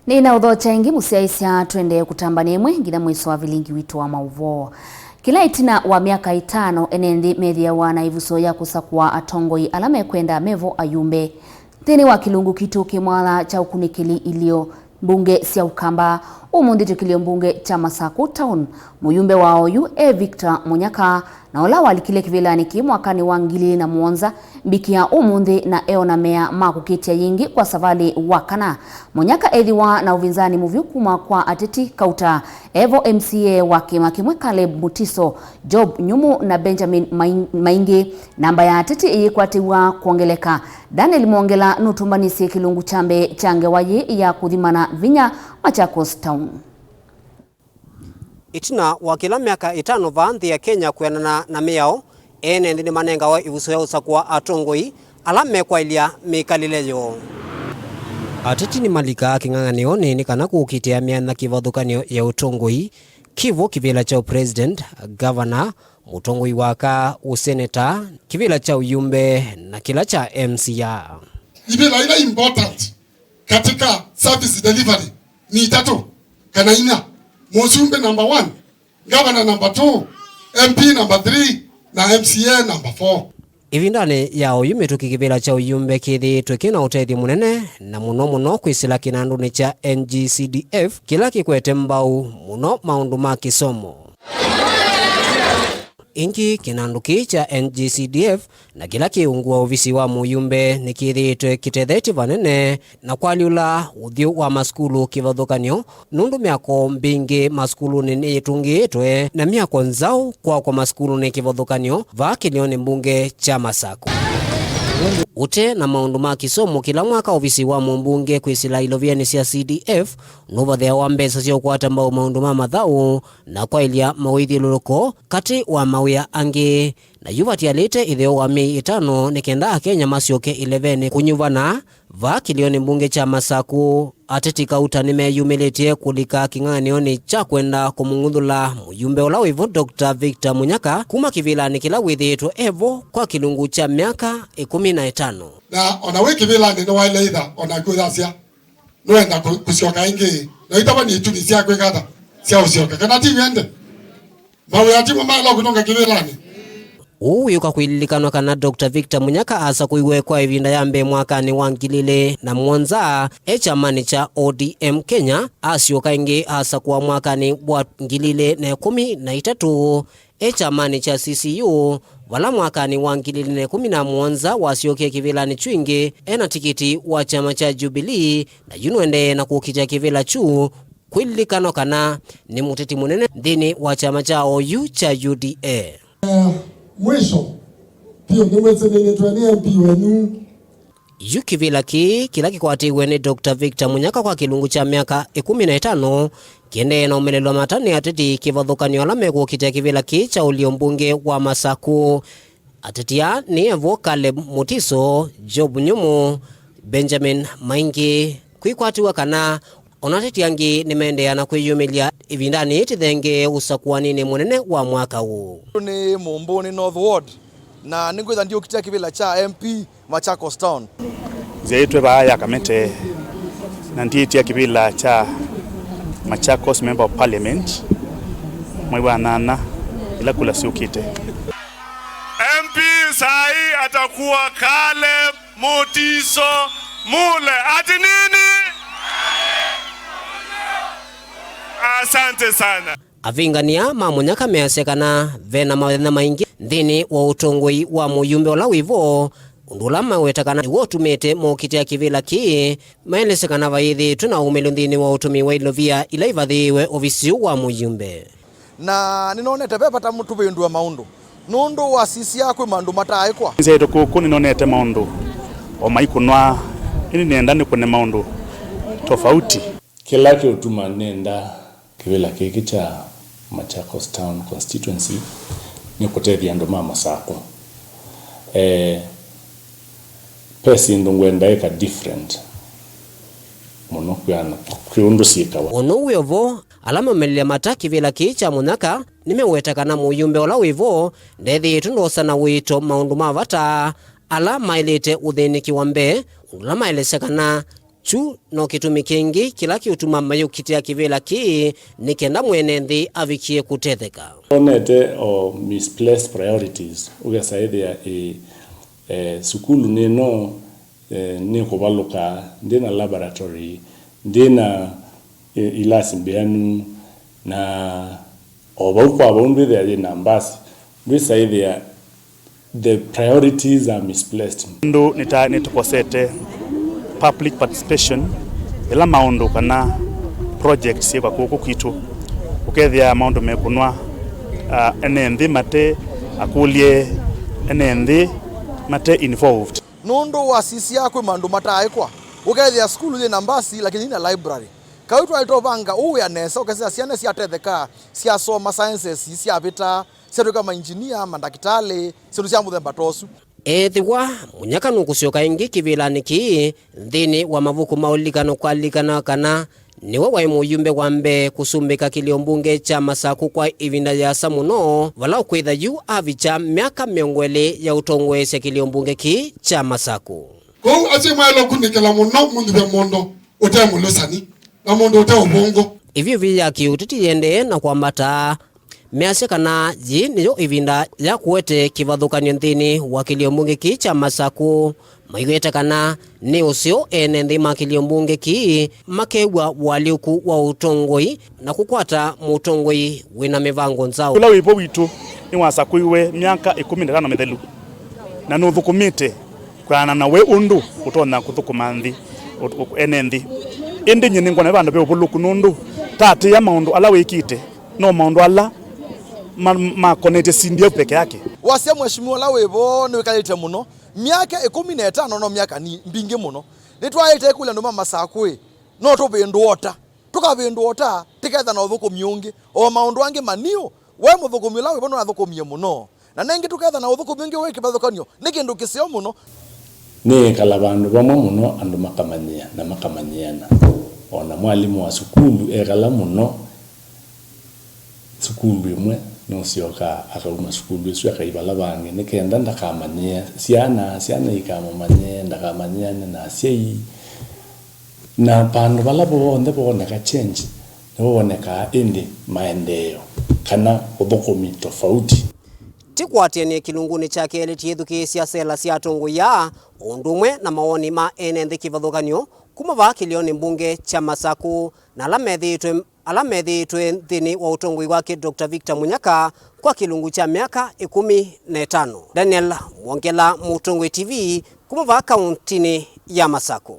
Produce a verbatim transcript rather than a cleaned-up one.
Nĩnaũthokya ĩngĩ mũsyaĩĩsya, tũendee kũtambany'a ĩmwe nginya mwĩso wa vilingi witũ wa maũvoo. Kĩla ĩtina wa myaka ĩtano, ene nthĩ methĩawa na ĩvuso ya kũsakũa atongoi ala mekwenda mevo ayumbe. Nthĩnĩ wa kĩlungu kitũ kĩ mwanya kya ũkunĩkĩli ilio mbunge sya Ũkamba, ũmũnthĩ twĩ kĩlio mbunge kya Masakũ Town. Mũyumbe wa oyu e Victor Mũnyaka, na ũla walikile kĩvĩlanĩ kĩĩ mwakanĩ wa ngili na mũonza, mbikĩa ũmũnthĩ na eona mea ma kũkĩtya yĩngĩ kwa savalĩ wa kana. Mũnyaka ethĩwa na ũvinzani mũvyũ kuma kwa ateti kauta, evo M C A wa kĩama kĩmwe Caleb Mutiso, Job Nyumu na Benjamin Maing-, Maingi. Namba ya ateti ĩyĩkwatĩw'a kwongeleka. Daniel Mwongela nũtũmbanĩsye kĩlungu kya mbee kya ngewa yĩĩ ya kũthimana vinya Machakos Town. Ĩtina wa kĩla myaka ĩtano vaa nthĩ ya Kenya kwĩanana na mĩao, ene nthĩ nĩmanengawa ĩvuso ya ũsakũa atongoi ala mekwaĩlya mĩkalĩle yoo. Ateti nĩmalikaa kĩng'ang'anĩonĩ nĩ kana kũkitĩa myanya kĩvathũkany'o ya ũtongoi, kĩvo kĩvĩla kya ũpresident, governor, mũtongoi wa kaa, ũseneta, kĩvĩla kya ũyumbe, na kĩla kya M C A. Ivĩla ila important katika service delivery ni itatũ kana inya. Mũsumbĩ number one, governor number two, M P number three, na M C A number four. Ĩvindanĩ ya oyu mĩtũkĩ, kĩvĩla kya ũyumbe kĩthĩĩtwe kĩna ũtethyo mũnene, na mũno mũno kwĩsĩla kĩnandũnĩ kya N G C D F, kĩla kĩkwete mbau mũno maũndũ ma kĩsomo. Ĩngĩ, kĩnandũ kĩĩ kya N G C D F na kĩla kĩ ungu wa ovisi wa mũyumbe nĩkĩthĩĩtwe kĩtethetye vanene na kwalyũla ũthyũ wa masukulu kĩvathũkany'o, nũndũ myako mbingĩ masukulunĩ nĩyĩtũngĩĩtwe, na myako nzaũ kwakwa masukulunĩ kĩvathũkany'o vaa kĩlĩonĩ mbunge kya Masakũ. Ũte na maũndũ ma kĩsomo, kĩla mwaka ovisi wa mũmbunge kwĩsĩla ilovyanĩ sya C D F nũvathĩawa mbesa sya ũkwata mbau maũndũ ma mathaũ na kwaĩlya mawĩthyũlũlũko katĩ wa mawĩa angĩ, na yu vatialĩte ĩtheo wa myei ĩtano nĩ kenda Akenya masyoke ĩlevenĩ kũnyuvana vaa kĩlĩonĩ mbunge kya Masakũ. Ateti kauta nĩmeyumĩlĩtye kũlika kĩng'ang'anĩonĩ kya kwenda kũmũng'uthũla mũyumbe ũla wĩvo, Doctor Victor Mũnyaka, kuma kĩvĩlanĩ kĩla wĩthĩĩtwe evo kwa kĩlungu kya myaka ĩkũmi na ĩtano. Na ona wĩ kĩvĩlanĩ nĩwaĩle ĩtha ona kwĩyasya nũenda kũ-, kũsyoka ĩngĩ, na itavany'a itumi sya kwĩka ata, sya ũsyoka, kana ti wende? Mawĩa ti mo maĩle kũtũnga kĩvĩlanĩ. Ũu wĩũka kwĩlilikanwa kana Doctor Victor Mũnyaka asakũiwe kwa ĩvinda ya mbee mwakanĩ wa ngili ilĩ na mũonza e kyamanĩ kya O D M Kenya, asyoka ĩngĩ asakũa mwakanĩ wa ngili ilĩ na ĩkũmi na itatũ e kyamanĩ kya C C U, vala mwakanĩ wa ngili ilĩ na ĩkũmi na mũonza wasyokie kĩvĩlanĩ kyũ ĩngĩ e na tikiti wa kyama kya Jubilee, na yu nũendee na kũkitĩa kĩvĩla kyũ, kwĩlilikanwa kana nĩ mũteti mũnene nthĩnĩ wa kyama kya oyu kya U D A. Eh, mwisho, vyũ nĩmwĩsĩ nĩnĩtwe nĩ M P wenyu. Yu kĩvĩla kĩĩ kĩla kĩkwatĩiwe nĩ Doctor Victor Mũnyaka kwa kĩlungu kya myaka ĩkũmi na ĩtano kĩendee na ũmelelwa mata nĩ ateti kĩvathũkany'o ala mekũkitĩa kĩvĩla kĩĩ kya ũlio mbunge wa Masakũ. Ateti aa nĩ evo Caleb Mutiso, Job Nyumu, Benjamin Maingi, kwĩkwatĩw'a kana ona ateti angĩ nĩmeendeea na kwĩyumĩlya ĩvindanĩ yĩĩ tũthengee ũsakũanĩnĩ mũnene wa mwaka ũũ. Nĩ Mũmbũnĩ North Ward, na nĩngwĩtha ndiũkitĩa kĩvĩla kya M P Machakos Town. Nzyaĩtwe vaa ya Kamete, na ndiĩtya kĩvĩla kya Machakos Member of Parliament mwei wa nyanya ĩla kula syũkĩte. M P sahi atakuwa Caleb Mutiso Mule. Ati nini? Asante sana. Avingania ma Mũnyaka measya kana ve na mathĩna maingĩ nthĩnĩ wa ũtongoi wa mũyumbe ũla wĩ vo, ũndũ ũla maweta kana nĩw'o ũtumĩte mokitĩa kĩvĩla kĩĩ, maelesya kana vayĩthĩĩtwe na ũmĩlu nthĩnĩ wa ũtũmĩi wa ilovia ila ivathĩĩwe ovisi ũũ wa mũyumbe. Na nĩnonete ve vata tũvĩndũe maũndũ nũndũ wa sisya kwĩ maũndũ mataaĩkwa. Nzyaĩtwe kũkũ nĩnonete maũndũ o maikũnwa, ĩndĩ nĩenda nĩkũne maũndũ tofauti. Kĩla kĩũtuma nenda kĩvĩla kĩkĩ kya Machakos Town Constituency nĩ kũtethya andũ ma Masakũ. Eh, ve syĩndũ ngwenda ĩka different mũno kwĩana kwĩ ũndũ syĩkawa. O na ũu wĩ o vo, ala maũmelelya mata kĩvĩla kĩĩ kya Mũnyaka nĩmeweta kana mũyumbe ũla wĩ vo ndethĩĩtwe ndosa na wĩto maũndũ ma vata ala maĩlĩte ũthĩnĩkĩwa mbee, ũndũ ũla maelesya kana Kyu no kĩtumi kĩngĩ kĩla kĩũtuma mayũkitĩa kĩvĩla kĩĩ nĩ kenda mwene nthĩ avikie kũtetheka. Onete o misplaced priorities, ũkesa ĩthĩa ĩ, eh, sukulu nĩno, eh, nĩkũvalũka, ndĩna laboratory, ndĩna, eh, ilasi mbĩanu, na o vau kwa vau ndwĩthĩa yĩna mbasi, ndwĩsa ĩthĩa the priorities are misplaced. Ndũ nĩta nĩtũkosete public participation ĩla maũndũ kana projects syĩkwa kũkũ kwitũ, ũkethĩa maũndũ mekũnwa, ah, ene nthĩ mate akũlye ene nthĩ mate involved. Nũndũ wasisya kwĩ maũndũ mataaĩkwa, ũkethĩa sukulu yĩna mbasi lakini ina library. Kau twaĩte ũvanga ũũ wĩa nesa, ũkesea syana syatetheka, syasoma sciences, syavĩta, syatw'ĩka mainjinia, mandakĩtalĩ, syĩndũ sya mũthemba ta ũsu. Ethĩwa Munyaka nũkũsyoka ĩngĩ kĩvĩlanĩ kĩĩ nthĩnĩ wa mavuku ma ũlilikano kwalilikana kana nĩwe waĩ mũyumbe wa mbee kũsumbĩka kĩlio mbunge kya Masakũ kwa ĩvinda yĩasa mũno, vala ũkwĩtha yu avikya myaka mĩongo ĩlĩ ya ũtongoesya kĩlio mbunge kĩĩ kya Masakũ. Kwoou asyai maĩle kũkunĩkĩla mũno mũnyuvya mũndũ ũte mũlũsani na mũndũ ũte ũvũngũ. Ĩvyũvi ya kĩũteti yĩendee na kwambata. Measya kana yĩĩ nĩyo ĩvinda ya kũete kĩvathũkany'o nthĩnĩ wa kĩlio mbunge kĩĩ kya Masakũ. Maiweta kana nĩ ũseo ene nthĩ ma kĩlio mbunge kĩĩ makew'a ũalyũku wa ũtongoi na kũkwata mũtongoi wĩna mĩvango nzaũ. Ũla wĩ vo witũ nĩwasakũiwe myaka ĩkũmi na ĩtano mĩthelu, na nũthũkũmĩte kwĩanana na we ũndũ ũtonya kũthũkũma nthĩ, ũ-, ũ-, ene nthĩ. Ĩndĩ nyie nĩngwona ve vandũ ve ũvũlũku nũndũ tatĩĩa maũndũ ala wĩkĩte no maũndũ ala ma-, makonetye C D F peke yake. Wasya mheshimiwa ũla wĩ vo nĩwĩkalĩte mũno, myaka ĩkũmi na ĩtano no myaka ni mbingĩ mũno. Nĩtwaĩte kũlya andũ ma Masakũ ĩ, no tũvĩndũa ota, tũkavĩndũa ota, tĩketha na ũthũkũmi ũngĩ, o maũndũ angĩ maniũ, we mũthũkũmi ũla wĩ vo nũnathũkũmie mũno. Na nengĩ tũketha na ũthũkũmi ũngĩ wĩ kĩvathũkany'o, nĩ kĩndũ kĩseo mũno. Nĩĩkala vandũ vamwe mũno andũ makamanyĩa na makamanyĩana. O na mwalimũ wa sukulu ekala mũno sukulu ĩmwe, nũsyokaa akauma sukulu ĩsu akai vala vangĩ nĩ kenda ndakamanyĩe syana, syana ikamũmanyĩe, ndakamanyĩane na asyai. Na vandũ vala vonthe vooneka change, nĩvo vonekaa ĩndĩ maendeeo kana ũthũkũmi tofauti. Tĩkwatĩanĩe kĩlungunĩ kya kelĩ tĩyĩthukĩĩsya sela sya atongoi aa, o ũndũ ũmwe na mawoni ma ene nthĩ kĩvathũkany'o kuma vaa kĩlĩonĩ mbunge kya Masakũ na ala methĩĩtwe, ala methĩĩtwe nthĩnĩ wa ũtongoi wake Doctor Victor Munyaka kwa kĩlungu kya myaka ĩkũmi na ĩtano. Daniel Mwongela, Mũtongoi T V, kuma vaa kauntinĩ ya Masakũ.